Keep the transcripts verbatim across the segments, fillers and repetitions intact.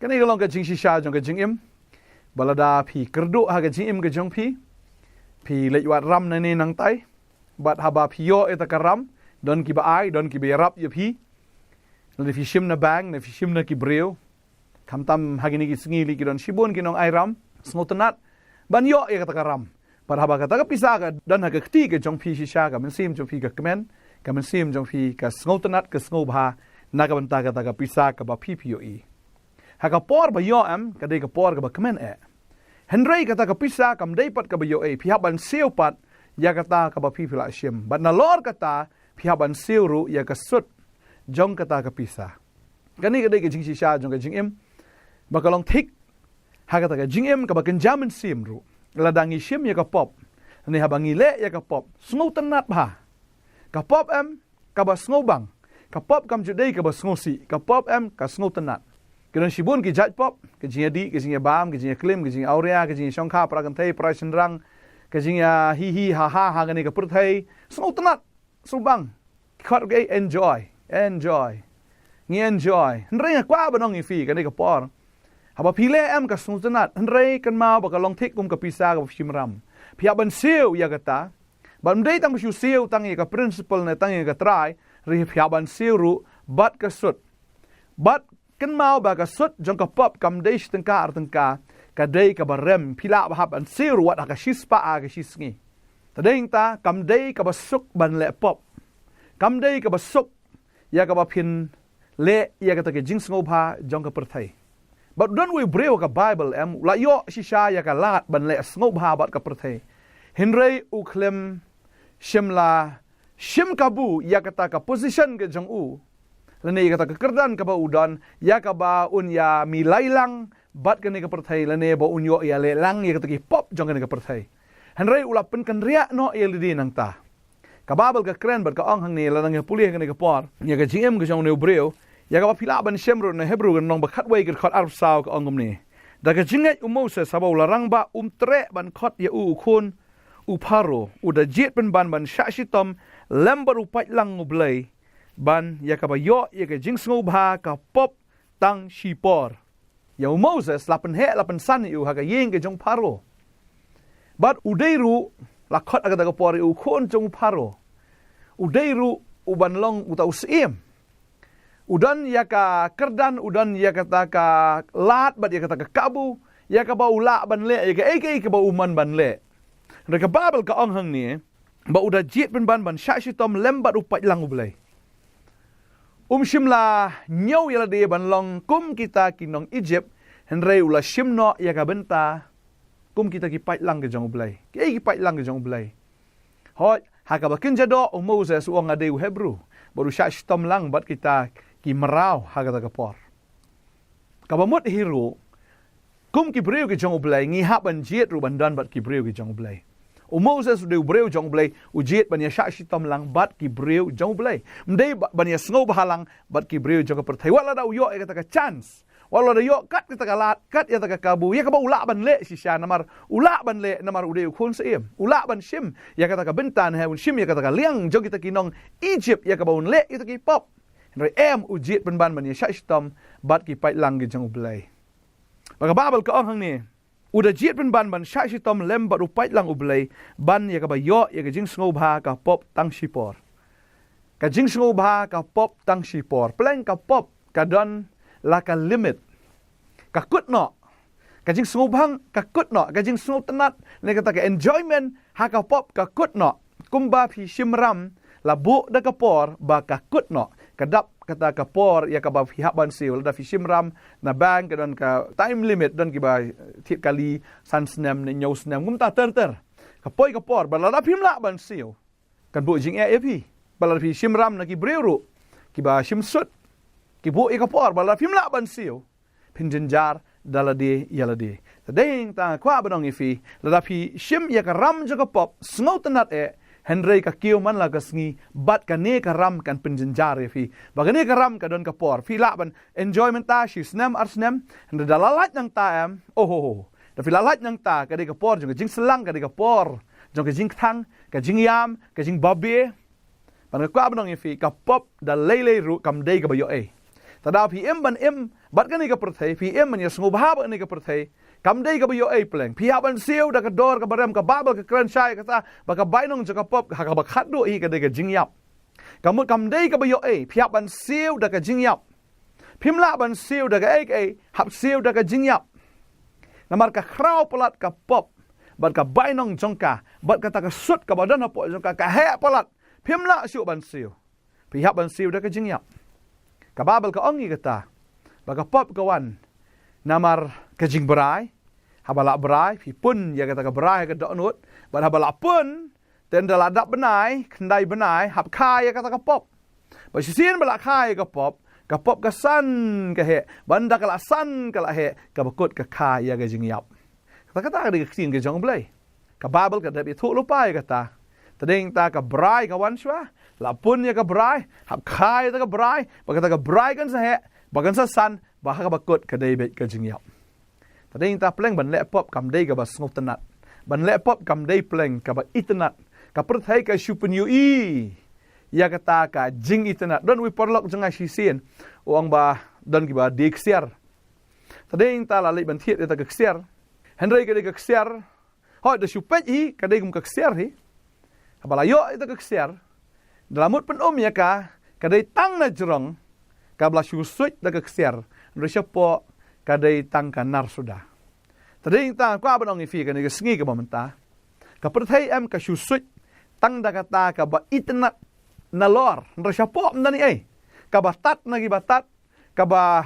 Kane ka long ka jingshisha jong ka jingim. Ba lada phi kyrduh ha ka jingim ka jong phi, phi leit wad ram nangne nangtai, bad haba phi ïoh ïa kata ka ram, don kiba ai, don kiba ïarap ïa phi. Lada phi shim na bank, ne phi shim na ki briew. Khamtam ha kine ki sngi lei ki don shibun ki nongai ram, sngewtynnat ban ïoh ïa kata ka ram. Bad haba kata ka pisa ka don ha ka kti ka jong phi shisha, ka mynsiem jong phi ka kmen, ka mynsiem jong phi ka sngewtynnat, ka sngewbha na ka bynta kata ka pisa kaba phi phi ïohi. Ha ka por ba ïoh em, ka dei ka por kaba kmen eh. Hynrei kata ka pisa kam dei pat kaba ïohi, phi hap ban siew pat ïa kata kaba phi phi la shim. Bad nalor kata, phi hap ban siew ruh ïa ka sut jong kata ka pisa. Kane ka dei ka jingshisha jong ka jingim, ba ka long thik ha kata ka jingim kaba kynja mynsiem ruh. Lada ngi shim ïa ka pop, ne haba ngi leh ïa ka pop, sngewtynnat bha. Ka pop em, kaba sngewbang. Ka pop kam ju dei kaba sngewsih. Ka pop em, ka sngewtynnat. Ki don shibun ki jait pop, ka jingïadih, ka jingïabam, ka jingïaklim, ka jingïaawria, ka jingïashongkha, para kynthei, para shynrang, ka jingïahi hi ha ha ha kane ka pyrthei. Sngewtynnat, sngewbang. Ki khot ruh enjoy, enjoy. Ngi enjoy. Hynrei nga kwah ban ong ïa phi kane ka por, haba phi leh em, ka sngewtynnat, hynrei kynmaw ba ka long thik kum ka pisa kaba phi shim ram. Phi hap ban siew ïa kata. Bad ym dei tang ba shu siew tang ïa ka principal ne tang ïa ka trai, hynrei phi hap ban siew ruh bad ka sut. Bad kynmaw ba ka sut jong ka pop kam dei shi tyngka ar tyngka, ka dei kaba rem, phi lah ba hap ban siew ruh wat ha ka shispah ha ka shisngi. Te dei nangta, kam dei kaba suk ban leh pop. Kam dei kaba suk ïa kaba phin leh ïa kata ka jingsngewbha jong ka pyrthei. Bad u don uwei u briew ha ka Baibl em, u la ïoh shisha ïa ka lad ban leh sngewbha bad ka pyrthei. Hynrei u khlem shym la shim kabu ïa kata ka position ka jong u, lane ïa kata ka kyrdan kaba u don, ïa kaba un ïa milai lang bad kane ka pyrthei, lane ba un ïoh ïaleh lang ïa kata ki pop jong kane ka pyrthei. Hynrei u la pynkynriah noh ïa lade nangta. Ka Baibl ka kren bad ka ong hangne, lada ngi pule ha kane ka por, ïa ka jingim ka jong une u briew, ïa kaba phi lah ban shem ruh na Hebru ka lynnong ba khatwei ka dkhot arphew saw, ka ong kumne: Da ka jingngeit u Moses, haba u la rangbah, um treh ban khot ïa u u khun u Pharaoh, u da jied pynban ban shah shitom lem bad u paidlang U Blei, ban ïa kaba ïoh ïa ka jingsngewbha ka pop tang shipor. Ïa u Moses la pynheh, la pynsan ïa u ha ka ïing ka jong u Pharaoh. Bad u dei ruh, la khot ha kata ka por ïa u khun jong u Pharaoh. U dei ruh u ban long uta u syiem. U don ïa ka kyrdan, u don ïa kata ka lad bad ïa kata ka kabu, ïa kaba u lah ban leh ïa kaei kaei kaba u mon ban leh. Hynrei ka Baibl ka ong hangne, ba u da jied pynban ban shah shitom lem bad u paidlang U Blei. Um shym la ñiew ïa lade ban long kum kita ki nong Egypt, hynrei u la shim noh ïa ka bynta kum kita ki paidlang ka jong U Blei. Kiei ki paidlang ka jong U Blei? Hooid, ha kaba kynja doh u Moses u ong nga dei u Hebru, bad u shah shitom lang bad kita ki mraw ha kata ka por. Kaba mut hi ruh, kum ki briew ki jong U Blei, ngi hap ban jied ruh ban don bad ki briew ki jong U Blei. U Moses u dei u briew jong U Blei, u jied ban ïa shah shitom lang bad ki briew jong U Blei. Ym dei ba-, ban ïa sngewbha lang bad ki briew jong ka pyrthei. Wat lada u ïoh ïa kata ka chance, wat lada ïoh kat kata ka lad, kat ïa kata ka kabu, ïa kaba u lah ban leh shisha, namar u lah ban leh, namar u dei u khun syiem. U lah ban shim ïa kata ka bynta, ne un shim ïa kata ka liang jong kita ki nong Egypt ïa kaba un leh ïa kita ki pop. Hynrei em, u jied pynban ban ïa shah shitom bad ki paidlang ki jong U Blei. Ba ka Baibl ka ong hangne, u da jied pynban ban shah shitom lem bad u paidlang U Blei, ban ïa kaba ïoh ïa ka jingsngewbha ka pop tang shipor. Ka jingsngewbha ka pop tang shipor. Pleng ka pop ka don la ka limit. Ka kut noh. Ka jingsngewbha ka kut noh. Ka jingsngewtynnat, ne kata ka enjoyment ha ka pop ka kut noh. Kumba phi shim ram, la buh da ka por ba ka kut noh. Ka dap kata ka por ïa kaba phi hap ban siew. Lada phi shim ram na bank, ka don ka time limit, don kiba thied kali san snem ne hynñiew snem, kumta ter ter. Ka poi ka por, bad lada phim lah ban siew, kan buh jingeh ïa phi. Bad lada phi shim ram na ki briew ruh kiba shim sut, ki buh ïa ka por, bad lada phim lah ban siew, phin jynjar da lade ïa lade. Te dei nangta nga kwah ban ong ïa phi, lada phi shim ïa ka ram jong ka pop, sngewtynnat eh, hynrei ka kiew man la ka sngi, bad kane ka ram kan pynjynjar ïa phi. Ba kane ka ram ka don ka por. Phi lah ban enjoy mynta shi snem ar snem, hynrei da la lait nangta em, oh ho ho. Da phi la lait nangta, ka dei ka por jong ka jingsyllang, ka dei ka por jong ka jingkthang, ka jingïam, ka jingbabe. Bad nga kwah ban ong ïa phi, ka pop da lei lei ruh kam dei kaba ïoh ei. Te da phi im ban im Bad kane ka pyrthei, phi im ban ïa sngewbha bad kane ka pyrthei, kam dei kaba ïoh ei pleng. Phi hap ban siew da ka dor kaba rem, ka Baibl ka kren shai kata, ba ka bainong jong ka pop, ha kaba khatduh hi ka dei ka jingïap. Ka mut kam dei kaba ïoh ei, phi hap ban siew da ka jingïap. Phim lah ban siew da kaei kaei, hap siew da ka jingïap. Namar ka khraw palat ka pop, bad ka bainong jong ka, bad kata ka sut kaba don hapoh jong ka, ka heh palat. Phim lah shuh ban siew. Phi hap ban siew da ka jingïap. Ka Baibl ka ong ïa kata, ba ka pop ka wan namar ka jingbrai. Haba lah brai, phi pun ïa kata ka brai ha ka dohnud. Bad haba lah pun, te ynda lah dap bnai, khyndai bnai, hap kha ïa kata ka pop. Bad shisien ba lah kha ïa ka pop, ka pop ka san ka heh. Bad ynda ka lah san ka lah heh, kaba kut ka kha ïa ka jingïap. Kata kata ka dei ka ktien ka jong U Blei. Ka Baibl ka dep ïathuh lypa ïa kata. Tadei nangta ka brai ka wan shuwa, lah pun ïa ka brai, hap kha ïa kata ka brai, bad kata ka brai kan sa heh, bad kan sa san, bad ha kaba kut ka dei beit ka jingïap. Tadei nangta pleng ban leh pop kam dei kaba sngewtynnat. Ban leh pop kam dei pleng kaba itynnat. Ka pyrthei ka shu pynïohi ïa kata ka jingitynnat. Don uwei u paralok jong nga shisien, u ong ba don kiba die ksiar. Tadei nangta la leit ban thied ïa kata ka ksiar. Hynrei ka dei ka ksiar, hooid, da shu peit hi, ka dei kum ka ksiar hi. Haba la ïoh ïa kata ka ksiar, da la mut pyn-um ïa ka, ka dei tang na jrong, kaba la shu suit da ka ksiar. Hynrei shapoh, ka dei tang ka nar suda. Tadei nangta kwah ban ong ïa phi kane ka sngi kaba mynta, ka pyrthei em ka shu suit tang da kata kaba itynnat nalor. Hynrei shapoh ym don ei ei. Kaba tad na kiba tad, kaba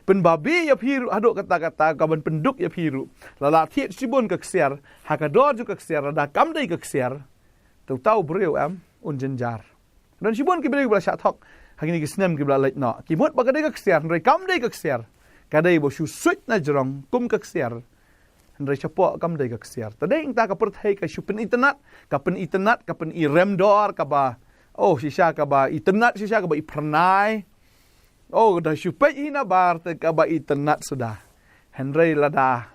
pynbabe ïa phi ruh haduh katta katta, kaban pynduk ïa phi ruh. Lada thied shibun ka ksiar, ha ka dor jong ka ksiar, lada kam dei ka ksiar, te uta u briew em, un jynjar. Don shibun ki briew kiba la shah thok ha kine ki snem kiba la leit noh. Ki mut ba ka dei ka ksiar, hynrei kam dei ka ksiar. Ka dei ba shu suit na jrong kum ka ksiar, hynrei shapoh kam dei ka ksiar. Tadei nangta ka pyrthei ka shu pynitynnat, ka pynitynnat, ka pyni rem dor, kaba, oh, shisha kaba itynnat, shisha kaba iphyrnai. Oh, da shu peit hi na bar te kaba itynnat suda. Hynrei lada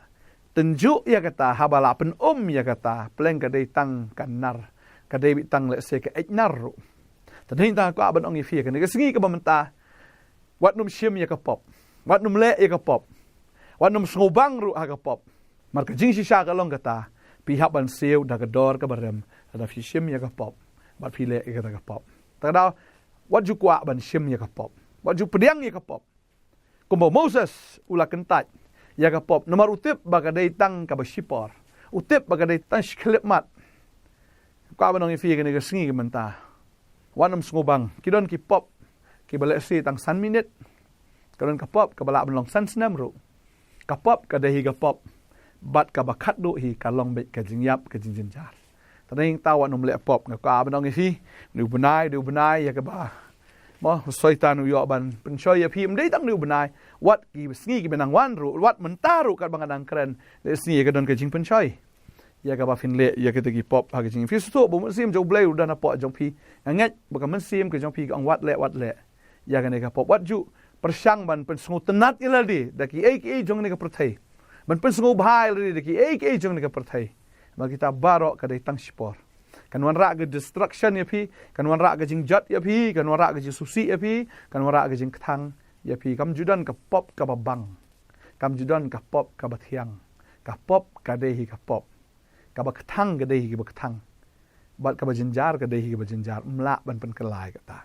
tynjuh ïa kata, haba la pyn-um ïa kata, pleng ka dei tang ka nar, ka dei beit tang lehse ka eit nar ruh. Tadei nangta kwah ban ong ïa phi kane ka sngi kaba mynta, wat nym shim ïa ka pop. Wat nym leh ïa ka pop. Wat nym sngewbang ruh ha ka pop. Namar ka jingshisha ka long kata, phi hap ban siew da ka dor kaba rem, lada phi shim ïa ka pop, bad phi leh ïa kata ka pop. Te ka daw, wat ju kwah ban shim ïa ka pop. Wat ju pdiang ïa ka pop. Kumba u Moses u la kyntait ïa ka pop, namar u tip ba ka dei tang kaba shipor. U tip ba ka dei tang shi khyllipmat. Kwah ban ong ïa phi kane ka sngi kaba mynta, wat nym sngewbang. Ki don ki pop kiba lehse tang san minit. Ka don ka pop kaba lah ban long san snem ruh. Ka pop ka dei hi ka pop, bad kaba khatduh hi ka long beit ka jingïap, ka jingjynjar. Tadei nangta wat nym leh pop. Nga kwah ban ong ïa phi, une u bnai, une u bnai ïa kaba, mo, u Soitan u ïoh ban pynshoi ïa phi. Ym dei tang une u bnai, wat ki sngi kiba nang wan ruh, wat mynta ruh katba nga dang kren, lehse ka don ka jingpynshoi ïa kaba phin leh ïa kita ki pop ha ka jingim. Phi sngewthuh ba u Mynsiem jong U Blei u don hapoh jong phi. Nga ngeit ba ka mynsiem ka jong phi ka ong wat leh, wat leh ïa kane ka pop. Wat ju pyrshang ban pynsngewtynnat ïa lade da kiei kiei jong kane ka pyrthei. Ban pynsngewbha ïa lade da kiei kiei jong kane ka pyrthei. Namar kita baroh ka dei tang shipor. Kan wanrah ka destruction ïa phi, kan wanrah ka jingjot ïa phi, kan wanrah ka jingsngewsih ïa phi, kan wanrah ka jingkthang ïa phi. Kam ju don ka pop kaba bang. Kam ju don ka pop kaba thiang. Ka pop ka dei hi ka pop. Kaba kthang ka dei hi kaba kthang. Bad kaba jynjar ka dei hi kaba jynjar. Ym lah ban pynkylla ïa kata.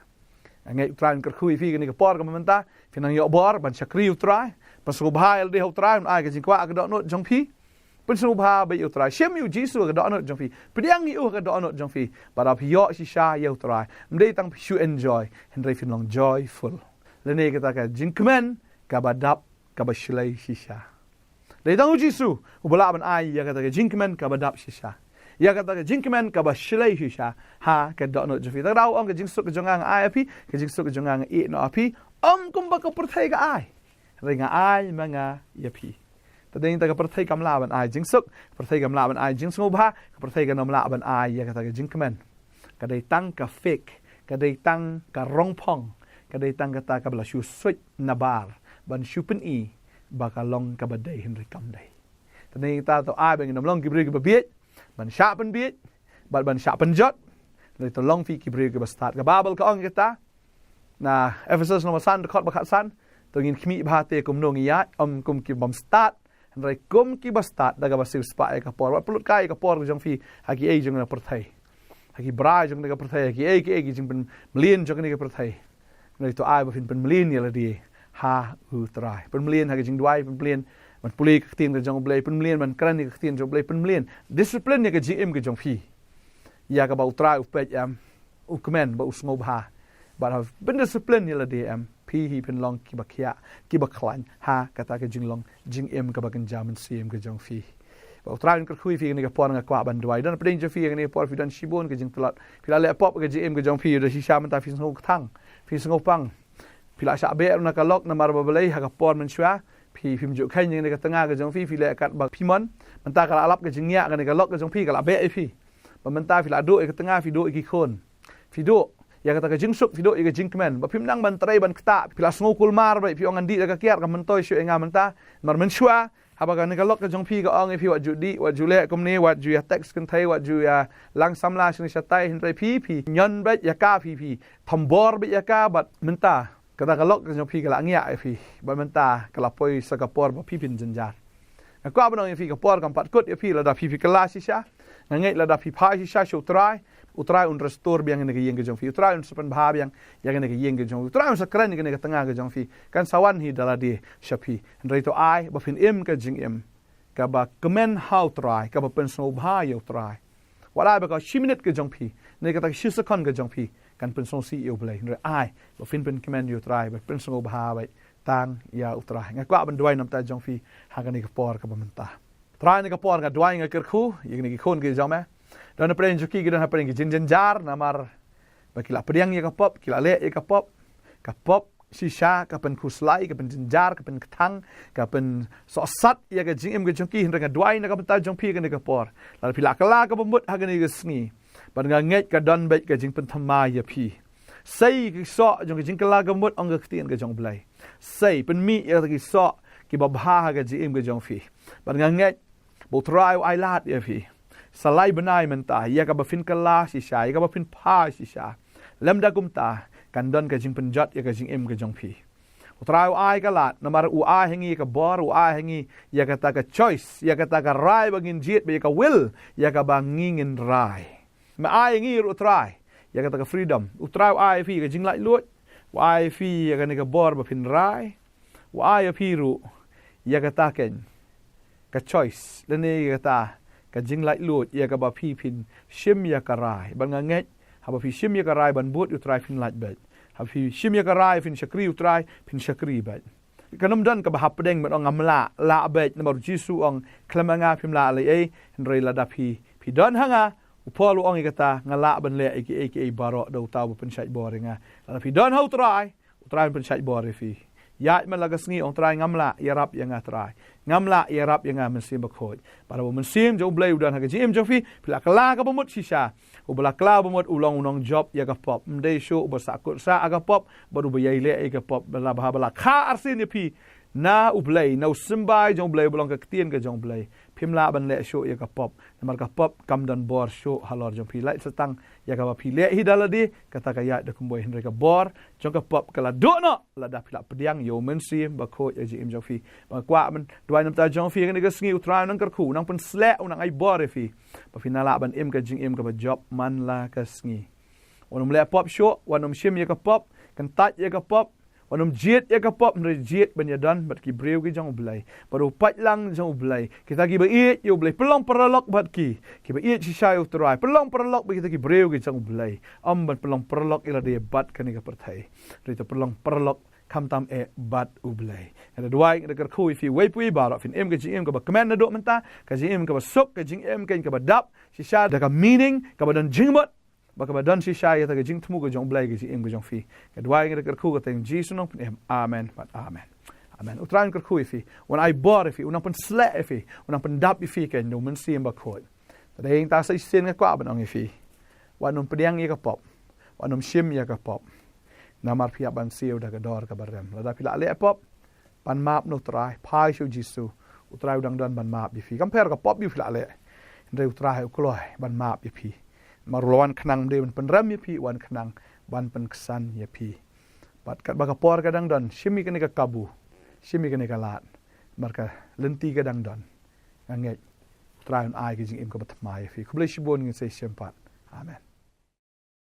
Nga ngeit U Trai un kyrkhu ïa phi kane ka por kaba mynta. Phi nang ïoh bor ban shakri U Trai. Pynsngewbha ïa lade ha U Trai, un ai ka jingkwah ha ka dohnud jong phi. Pynsngewbha beit ïa U Trai. Shim ïa U Jisu ha ka dohnud jong phi. Pdiang ïa u ha ka dohnud jong phi. Bad haba phi ïoh shisha ïa U Trai, ym dei tang phi shu enjoy, hynrei phin long joyful. Lane kata ka jingkmen kaba dap, kaba shlei shisha. Dei tang U Jisu uba lah ban ai ïa kata ka jingkmen kaba dap shisha, ïa kata ka jingkmen kaba shlei shisha ha ka dohnud jong phi. Te ka daw ong ka jingsuk ka jong nga nga ai ïa phi, ka jingsuk ka jong nga nga ïeh noh ïa phi. Ym kumba ka pyrthei ka ai, hynrei nga ai ma nga ïa phi. Tadei nangta ka pyrthei kam lah ban ai jingsuk, ka pyrthei kam lah ban ai jingsngewbha, ka pyrthei kam lah ban ai ïa kata ka jingkmen. Ka dei tang ka fake, ka dei tang ka rongphong, ka dei tang kata kaba la shu suit na bar ban shu pyni ba ka long kaba dei hynrei kam dei. Tadei nangta to ai ba ngin ym long ki briew kiba bieit, ban shah pynbieit bad ban shah pynjot. Hynrei to long phi ki briew kiba stad. Ka Baibl ka ong kata na Ephesus lynnong ba san, dkhot ba khatsan, To ngin khmih bha te kumno ngi ïaid, ym kum ki bym stad, hynrei kum kiba stad da kaba siew spah ïa ka por. Wat pynlut kai ïa ka por ka jong phi ha kiei jong ka pyrthei, ha ki brai jong ka pyrthei, ha kiei kiei ki jingpynmlien jong ka pyrthei. Hynrei to ai ba phin pynmlien ïa lade ha U Trai. Pynmlien ha ka jingduwai, pynmlien ban pule ka ktien ka jong U Blei, pynmlien ban kren ïa ka ktien jong U Blei, pynmlien, discipline ïa ka jingim ka jong phi. Ïa kaba U Trai u peit em, u kmen bad u sngewbha. Bad haba phin discipline ïa lade em, phi hi phin long kiba khiah, kiba khlaiñ ha kata ka jinglong jingim kaba kynja mynsiem ka jong phi. Bad U Trai un kyrkhu ïa phi kane ka por, nga kwah ban duwai. Don hapdeng jong phi kane ka por phi don shibun ka jingtlot, phi la leh pop ka jingim ka jong phi, da shisha mynta phi sngew kthang, phi sngew pang. Phi la shah beh ruh na ka lok namar ba balei ha ka por mynshuwa phi, phim ju kheiñ ïa kane ka tnga ka jong phi, phi leh katba phi mon. Mynta ka la lap ka jingïa, kane ka lok ka jong phi ka la beh ïa phi. Ba mynta phi la duh ïa ka tnga, phi duh ïa ki khun. Phi duh ïa kata ka jingsuk, phi duh ïa ka jingkmen. Ba phim nang ban trei ban ktah, phi la sngew kulmar beit, phi ong ngan dih da ka kiad, ka myntoi shuh ïa nga mynta. Namar mynshuwa haba kane ka lok ka jong phi ka ong ïa phi wat ju dih, wat ju leh kumne, wat ju ïa text kynthei, wat ju ïa lang samla shane shatai, hynrei phi, phi ñion beit ïa ka, phi, phi thombor beit ïa ka, bad mynta kata ka lok ka jong phi ka la ngiah ïa phi, bad mynta ka la poi sa ka por ba phi phin jynjar. Nga kwah ban ong ïa phi ka por kam pat kut ïa phi lada phi, phi kylla shisha. Nga ngeit lada phi phai shisha sha U Trai, U Trai un restore biang ïa kane ka ïing ka jong phi, U Trai un sa pynbha biang ïa kane ka ïing ka jong phi, U Trai un sa kren ïa kane ka tnga ka jong phi. Kan sa wan hi da lade sha phi. Hynrei to ai ba phin im ka jingim kaba kmen ha U Trai, kaba pynsngewbha ïa U Trai. Wat ai ba ka shi minit ka jong phi, ne kata ka shi second ka jong phi, kan pynsngewsih ïa U Blei. Hynrei ai ba phin pynkmen ïa U Trai, ba pynsngewbha beit tang ïa U Trai. Nga kwah ban duwai namar ta jong phi ha kane ka por kaba mynta. Trai, kane ka por nga duwai, nga kyrkhu ïa kine ki khun ki jong me. Don hapdeng jong ki, ki don hapdeng ki jingjynjar namar ba ki la pdiang ïa ka pop, ki la leh ïa ka pop. Ka pop shisha ka pynkhuslai, ka pynjynjar, ka pynkthang, ka pynsohsat ïa ka jingim ka jong ki. Hynrei nga duwai na ka bynta jong phi kane ka por, lada phi la kylla kaba mut ha kane ka sngi, bad nga ngeit ka don beit ka jingpynthymmai ïa phi. Sei ki soh jong ka jingkylla kaba mut, ong ka ktien ka jong U Blei. Sei pynmih ïa ki soh kiba bha ha ka jingim ka jong phi. Bad nga ngeit ba U Trai u ai lad ïa phi. Sa lai bnai mynta ïa kaba phin kylla shisha, ïa kaba phin phai shisha. Lymda kumta kan don ka jingpynjot ïa ka jingim ka jong phi. U Trai u ai ka lad namar u ai ha ngi ïa ka bor, u ai ha ngi ïa kata ka choice, ïa kata ka rai ba ngin jied, bad ïa ka will ïa kaba ngi ngin rai. Me ai ha ngi ruh, U Trai, ïa kata ka freedom. U Trai u ai ïa phi ka jinglaitluid, u ai ïa phi ïa kane ka bor ba phin rai. U ai ïa phi ruh ïa kata ka, ka choice, lane ïa kata ka jinglaitluid ïa kaba phi phin shim ïa ka rai. Bad nga ngeit haba phi shim ïa ka rai ban bud ïa U Trai, phin lait beit. Haba phi shim ïa ka rai phin shakri U Trai, phin shakri beit. Kan ym don kaba hapdeng ban ong ngam lah, lah beit namar U Jisu u ong khlem ïa nga phim lah lei ei. Hynrei lada phi, phi don ha nga, u Paul u ong ïa kata, nga lah ban leh ïa kiei kiei baroh da uta uba pynshait bor ïa nga. Lada phi don ha U Trai, U Trai un pynshait bor ïa phi. Ïaid man la ka sngi, ong, Trai, ngam lah, ïarap ïa nga Trai. Ngam lah, ïarap ïa nga Mynsiem Bakhuid. Bad haba U Mynsiem jong U Blei u don ha ka jingim jong phi, phi la kylla kaba mut shisha. Uba la kylla ba mut u long u nongjop ïa ka pop. Ym dei shuh uba sahkut sah ha ka pop bad uba ïai leh ïa ka pop. Ba la, ba la kha arsien ïa phi na U Blei, na u symbai jong U Blei, uba long ka ktien ka jong U Blei, phim lah ban leh shuh ïa ka pop. Namar ka pop kam don bor shuh halor jong phi. Lait sa tang ïa kaba phi leh hi da lade, kata ka ïaid da kumwei. Hynrei ka bor jong ka pop ka la duh noh lada phi la pdiang ïa U Mynsiem Bakhuid ha ka jingim jong phi. Bad nga kwah ban duwai namar ta jong phi ha kane ka sngi, U Trai u nang kyrkhu, u nang pynsleh, u nang ai bor ïa phi ba phin lah ban im ka jingim kaba jop man la ka sngi. Wat nym leh pop shuh, wat nym shim ïa ka pop, kyntait ïa ka pop, wat nym jied ïa ka pop, hynrei jied ban ïadon bad ki briew ki jong U Blei, bad u paidlang jong U Blei, kita kiba ïeit ïa U Blei. Pynlong paralok bad ki, kiba ïeit shisha ïa U Trai. Pynlong paralok bad kita ki briew ki jong U Blei. Ym ban pynlong paralok ïa lade bad kane ka pyrthei. Hynrei to pynlong paralok khamtam eh bad U Blei. Nga da duwai, nga da kyrkhu ïa phi uwei pa uwei baroh, phin im ka jingim kaba kmen naduh mynta, ka jingim kaba suk, ka jingim kaba dap shisha da ka meaning, kaba don jingmut, bad kaba don shisha ïa kata ka jingthmu ka jong U Blei ha ka jingim ka jong phi. Nga duwai, nga da kyrkhu ha ka kyrteng Jisu Nongpynim. Amen bad amen. Amen. U Trai un kyrkhu ïa phi, un ai bor ïa phi, un nang pynsleh ïa phi, un nang pyndap ïa phi keiñ da U Mynsiem Bakhuid. Te dei hangta sa shisien nga kwah ban ong ïa phi, wat nym pdiang ïa ka pop, wat nym shim ïa ka pop. Namar phi hap ban siew da ka dor kaba rem. Lada phi la leh pop, pan map na U Trai, phai sha U Jisu. U Trai u dang don ban map ïa phi. Kam pher ka pop ba phi la leh, hynrei U Trai u kloi ban map ïa phi. Namar u la wan khnang ym dei ban pynrem ïa phi, u wan khnang ban pynksan ïa phi. Bad katba ka por ka dang don, shim ïa kane ka kabu, shim ïa kane ka lad, namar ka lynti ka dang don. Nga ngeit U Trai un ai ka jingim kaba thymmai ïa phi. Khublei shibun, ngin sa ïashem pat. Amen.